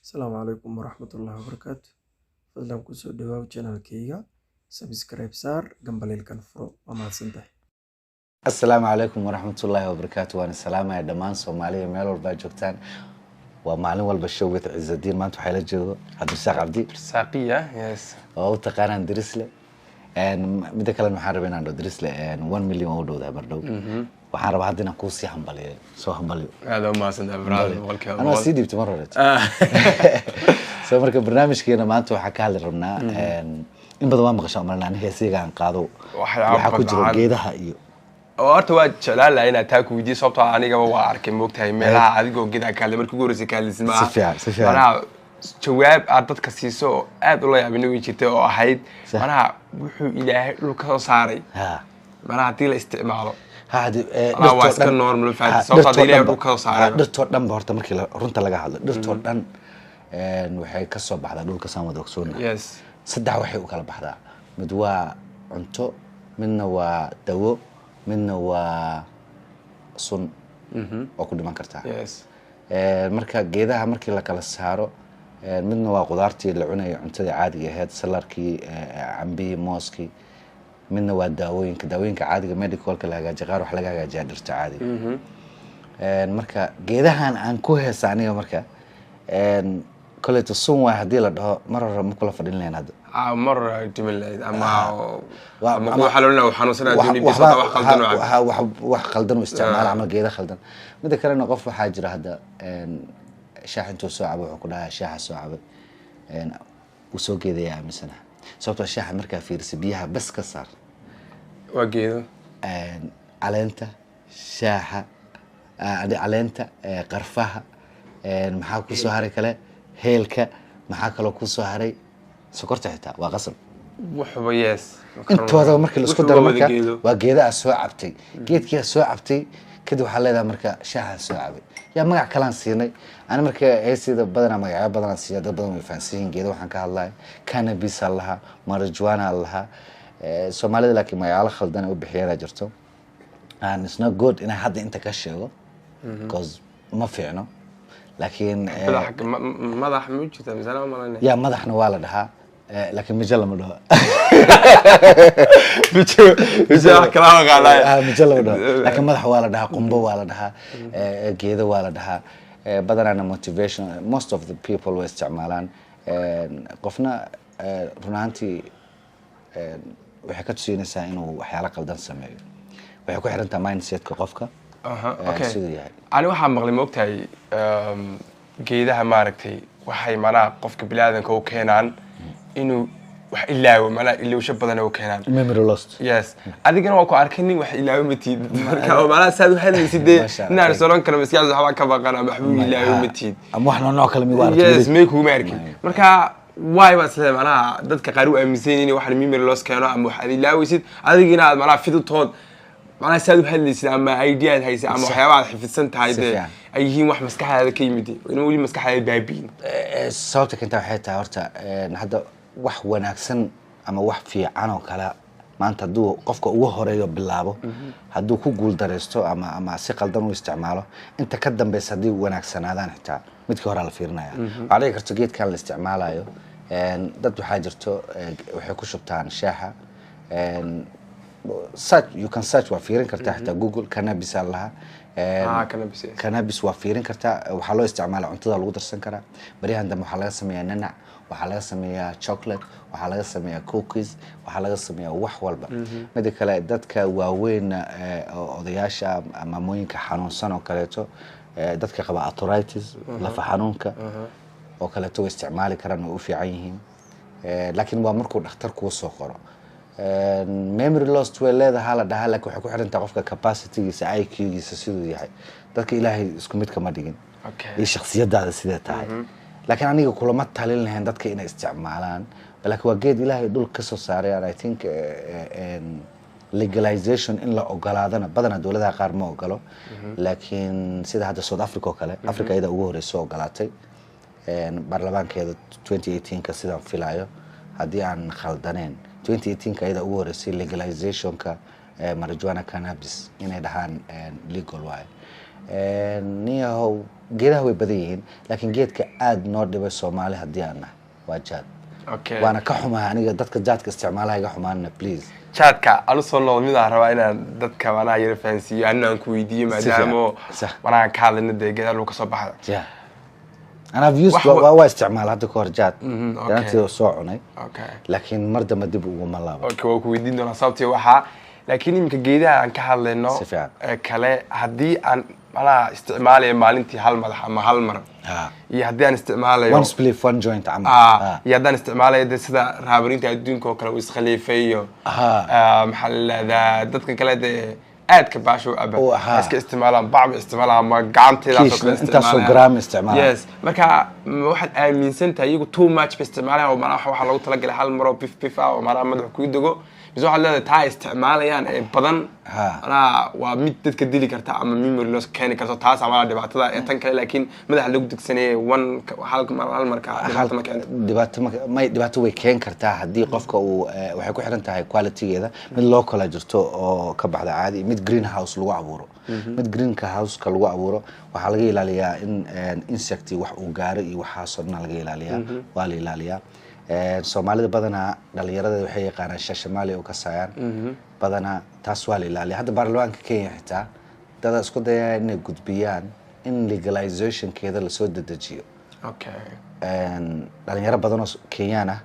Asalaamu calaykum waraxmatullaahi wabarakaatu. Fadlan kusoo dhawaaw channelkayga, subscribe saar, gambaleelkan furo. Waa mahadsantahay. Asalaamu calaykum waraxmatullaahi wabarakaatu. Waan salaamaya dhammaan Soomaalida meel walbaa joogtaan. Waa maalin walba show with Cizudiin. Maanta waxaa la joogo Cabdirasaaq Cabdi. Saaqiya, yes. Oo u taqaanaan Dirisle. Midda kalena waxaan rabaa inaan dhaho Dirisle 1 million waa u dhowdahay mar dhow. Waxaan rabaa hadda inaan kuu sii hambaliyo, soo hambaliyo. Aad u mahadsantahay, brother, boqolkiiba anaa boqol. Sii dhiibtay mar horeeto. So marka barnaamijkeena maanta waxaa ka hadli rabnaa, in badan waa maqashaa umalina aniga heesiga aan qaado waxyaabo waxaa ku jiro badan. Geedaha iyo Oo horta waa jeclaan lahaa inaad taa ku weydiiyo, sababtoo ah anigaba waa arkay, moogtahay, meelaha adigoo geedaha ka hadlay markii ugu horreysay ka hadlaysid maaha. Si fiican, si fiican. Manaha jawaab aad dadka siiso oo aad ula yaabina way jirtay oo ahayd manaha wuxuu Ilaahay dhulka soo saaray manaha haddii la isticmaalo Walaa, waa dhirtoo iska normal, fahanti. Sababtoo dhirtoo hadda Ilaahay dhanba- dhulka soo saaray. Dhirtoo dhanba horta markii runta laga hadlo, dhirtoo dhan waxay ka soo baxdaa dhulka, saan wada ogsoonna. Saddex waxay u kala baxdaa: mid waa cunto, midna waa dawo, midna waa sun oo ku dhiman kartaa. Marka geedaha markii la kala saaro, midna waa qudaartii la cunayo, cuntadii caadiga ahayd, salarkii, cambihii, mooskii. Midna waa daawooyinka, daawooyinka caadiga, medicalka la hagaajiya. Qaar wax laga hagaajiyaa dhirta caadiga. Marka geedahan aan ku heesa aniga marka, koleyto sun waay haddii la dhaho, mar hore ma kula fadhin lahayn hadda. Mar dhiman lahayd ama ama waxaa la odhanaya xanuunsanaa dooni bis wax qaldan oo cab. Wax khaldan u isticmaala ama geeda khaldan. Midda kalena qof waxaa jira hadda shaax intuu soo cabo wuxuu ku dhahaa shaaxa soo cabay, wuu soo geedaya aaminsanaha, sababtoo shaaxa markaa fiirisa biyaha bas ka saar, waa geedo. Caleenta shaaxa, caleenta, qarfaha, maxaa kusoo haray kale? Heelka. Maxaa kaloo kusoo haray? Sokorta xitaa waa qasab. Wuxuba, yes. Intooda markii la isku Wuxuba daro wada marka geedo. Waa geeda aad soo cabtay, geedkii aad soo cabtay kadib waxaa leedahay marka shaaxaan soo cabay. Yaa magac kalaan siinay? Ani marka heesida badanaa magacyo badanaan siiya, dad badan way fahansan yihiin geeda waxaan ka hadlaya. Cannabis aa lahaa, marijuana aa lahaa. Soomaalida laakiin magacyo khaldan ay u bixiyaanaa jirto, and it's not good inaan hadda inta ka sheego because ma fiicno, laakiin madax madax ma jirta misana ma malaynaya. Yaa, madaxna waa la dhahaa, laakiin mijo lama dhaho. Mijo wax kala maqaanaya. Mijo lama dhaho, laakiin madax waa la dhahaa, qumbo waa la dhahaa, geedo waa la dhahaa. Badanaana motivation most of the people way isticmaalaan. Qofna run ahaantii waxay ka tusinaysaa inuu waxyaalo qaldan sameeyo. Waxay ku xiran tahay mindsetka qofka siduu yahay. Ani waxaa maqlay, maogtahay, geedaha maaragtay waxay manaha qofka biniaadanka u keenaan inuu wax ilaawo, manaha ilowsho badan u keenaan. Memory lost. Yes, adigana waa ku arkay, nin wax ilaawo matid. Marka oo macnaha saad u hadlaysid dee Masha Allah. Ninaan soron karo maskaxdiisa waxbaa ka baqan ama waxbuu ilaawo matid. Ama wax nooc kale migu aragtay? Yes, may kuguma arkin. Marka waay baa isleedahay macnaha dadka qaar u aaminsan yihiin in waxaan memory loss keeno ama wax aad ilaawaysid, adigina aad macnaha fiditood, macnaha saad u hadlaysid ama idea aad haysid ama waxyaaba aad xifidsan tahay Si dee fiican. ay yihiin wax maskaxdaada ka yimid in weli maskaxdaada baabi'in. Sababta keenta waxay tahay horta, hadda wax wanaagsan ama wax fiican oo kale maanta hadduu qofka ugu horeeyo bilaabo, hadduu ku guuldareysto ama si qaldan u isticmaalo, inta ka dambeysa haddii wanaagsanaadaan xitaa midkii horaa la fiirinaya. Waxaa dhici karto geedkan la isticmaalayo, dad waxaa jirto waxay ku shubtaan shaaxa. Search, you can search, waa fiirin kartaa xitaa Google, cannabis aa lahaa. Cannabis, yes. Cannabis waa fiirin kartaa. Waxaa loo isticmaala cuntada lagu darsan karaa. Baryahan dambe waxaa laga sameeyaa nanac, waxaa laga sameeyaa chocolate, waxaa laga sameeyaa cookies, waxaa laga sameeyaa wax walba. Mida kale, dadka waaweyn, oo odayaasha, maamooyinka xanuunsan oo kaleeto, dadka qaba arthritis, lafa xanuunka oo kaleeto, way isticmaali karaan, way u fiican yihiin. Laakiin waa markuu dhakhtar kuu soo qoro. Memory lost way leedahaa la dhahaa, laakiin waxay ku xiran tahay qofka capacitygiisa, IQ-giisa siduu yahay. Dadka Ilaahay isku mid kama dhigin iyo shakhsiyadaada sidee tahay. Laakiin aniga kulama talin lahayn dadka inay isticmaalaan, laakiin waa geed Ilaahay dhul ka soo saaray. And I think legalization in la ogolaadana badanaa dowladaha qaar ma ogolo, laakiin sida hadda South Africa oo kale, Africa iyada ugu horeysa ogolaatay. Baarlamaankeeda 2018ka sidaan filayo, haddii aan khaldaneen, 2018ka iyada ugu horeysay legalizationka marijuana, cannabis inay dhahaan legal waaye. Niyahow, geedaha way badan yihiin, laakiin geedka aada noo dhibay Soomaali haddii aan nahay waa jaad. Waana ka xumahay aniga dadka jaadka isticmaalaha, iga xumaanina, please. Jaadka anu soo noqdo, midaan rabaa inaan dadka manaha yara fahansiiyo, anina aan ku weydiiyo, maadaama manaha ka hadlayna dee geedaha lagu kasoo baxda. Yeah. And I've used waa isticmaal hadda ka hor jaad. Yaraantii soo cunay. Laakiin mar dambe dib uguma laabo. Okay, waa ku weydiin doonaa sababtii waxaa, laakiin iminka geedaha aan ka hadlayno Si fiican. ee kale, haddii aan manaha isticmaalayo maalintii hal madax ama hal mar iyo haddii aan isticmaalayo One spliff, one joint camal. Iyo haddaan isticmaalayo de sida raabariinta adduunka oo kale uu iskhaliifay iyo maxaa la yidhahdaa, dadka kale dee aadka baasha u aba iska isticmaalaan, bacba isticmaalaan ama gacanteedaas oo Kiish, kale intaasoo isticmaalaan. gram isticmaalaan. Yes, marka ma waxaad aaminsan tahay iyagu too much ba isticmaalayaan oo macnaha waxaa loogu talagalay hal maroo pif pif ah oo macnaha madaxa kugu dego, mise waxaad leedahay taa isticmaalayaan ee badan macnaha waa mid dadka dili karta ama memory loss keeni karto, taas macnaha dhibaatada ee tan kale, laakiin madaxa lagu degsanayay one hal mar, hal marka dhibaato ma keento? Dhibaato may, dhibaato way keen kartaa haddii qofka uu waxay ku xiran tahay qualitygeeda. Mid loo kala jirto oo ka baxda caadi, mid greenhouse lagu abuuro. Mid greenhouse-ka lagu abuuro waxaa laga ilaaliyaa in insect iyo wax uu gaaro iyo waxaasoo dhan laga ilaaliyaa, waa la ilaaliyaa. Soomaalida badanaa dhalinyarada waxay yaqaanaan shashamaali oo kasayaan badanaa, taas waa la ilaaliyaa. Hadda baarlamaanka Kenya xitaa dada isku dayaya inay gudbiyaan in legalizationkeeda lasoo dedejiyo. Dhalinyaro badan oo Kenyaan ah,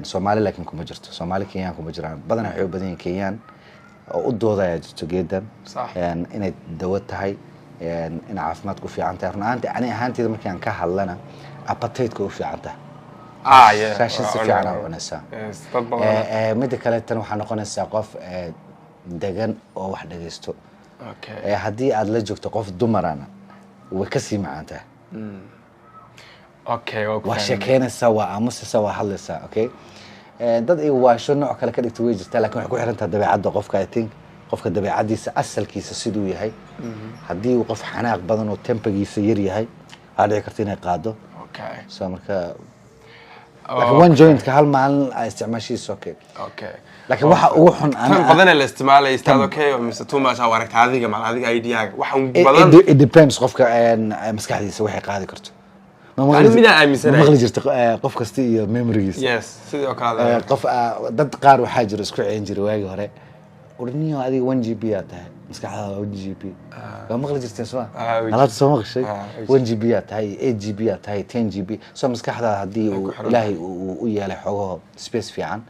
Soomaali laakiin kuma jirto, Soomaali Kenyaan kuma jiraan badanaa, waxay u badan yihiin Kenyaan oo u doodaya jirto geedan inay dawo tahay, in caafimaadku u fiican tahay. Run ahaantii, ani ahaanteyda markii aan ka hadlana, appetite-ka u fiican tahay. Raashin si waa fiican cunaa. aa cunaysaa. Yes, dad badan. Mida kale tan waxaa noqonaysaa qof degan oo wax dhagaysto. Haddii aad la joogto qof dumarana way kasii macaan tahay. Okay, waa ku Waa fahmay. sheekeynaysaa, waa aamusaysaa, waa hadlaysaa. Okay. Dad iga waasho nooc kale ka dhigta way jirtaa, lakin waxay ku xiran tahay dabeecadda qofka. I think qofka dabeecaddiisa asalkiisa siduu yahay, haddii uu qof xanaaq badan oo tempergiisa yar yahay, waxaa dhici karta inay qaado. So marka, laakiin one jointka hal maalin aa isticmaashiisa, okay. Laakiin waxa ugu xun tan badan ee la isticmaalay, is that okay or mise too much aa aragta adiga, macna adiga idea-ga waxaan badan? It depends qofka maskaxdiisa waxay qaadi karto. Ma maqli Ani midaan aaminsanahay. Ma maqli jirta qof kasta iyo memorygiisa? Yes, sidoo kale. Qof dad qaar waxaa jiro isku ceyn jiray waagii hore, urniyo adiga 1 GB aa tahay, maskaxdaada waa 1 GB. Waa maqli jirteen soo? Ah, way. Alaabta soo maqashay? Ah, way. 1 GB aa tahay, 8 GB aa tahay, 10 GB. So maskaxdaada haddii uu ku xiran. Ilaahay uu u yeelay xogaho space fiican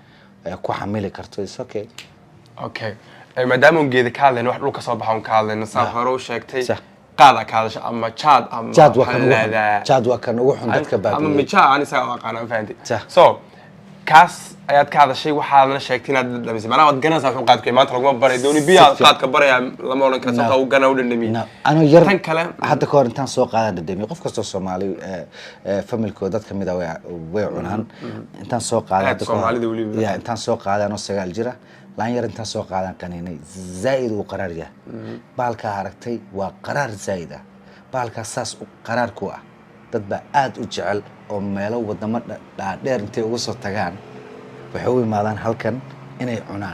ku xamili karto, is okay. Okay. Maadaama un geeda ka hadlayno, wax dhulka soo baxa un ka hadlayno, saa hore u sheegtay, qaada ka hadasha ama jaad ama Jaad waa maxaa kan ugu la xun. yidhahdaa? Jaad waa kan ugu xun dadka ama baabi'iyey. Mijaa aan isaga u aqaana, ma fahanti? Sax. So kaas ayaad ka hadashay, waxaadna sheegtay inaad dhadhamisay, macnaha waad garanaysaa wuxuu qaadku yahay. Maanta laguma baray dooni biyaa Si fiican. qaadka baraya lama odhan kara, sababtaa uu gana u dhadhamiyey. No, anoo yar Tan kale hadda ka hor intaan soo qaadan dhadhamiye. Qof kastoo Soomaali familkooda dad kamid a way cunaan. Intaan soo qaadan Aad hadda ka hor- Soomaalida weliba. Ya, intaan soo qaadan anoo 9 jira, laan yar intaan soo qaadan qaniinay, zaa'id uu qaraar yahay baalkaa. Aragtay, waa qaraar zaa'id ah baalkaa, saas u qaraar ku ah. Dad baa aad u jecel oo meelo wadamo dhaadheer intay uga soo tagaan waxay u imaadaan halkan inay cunaan.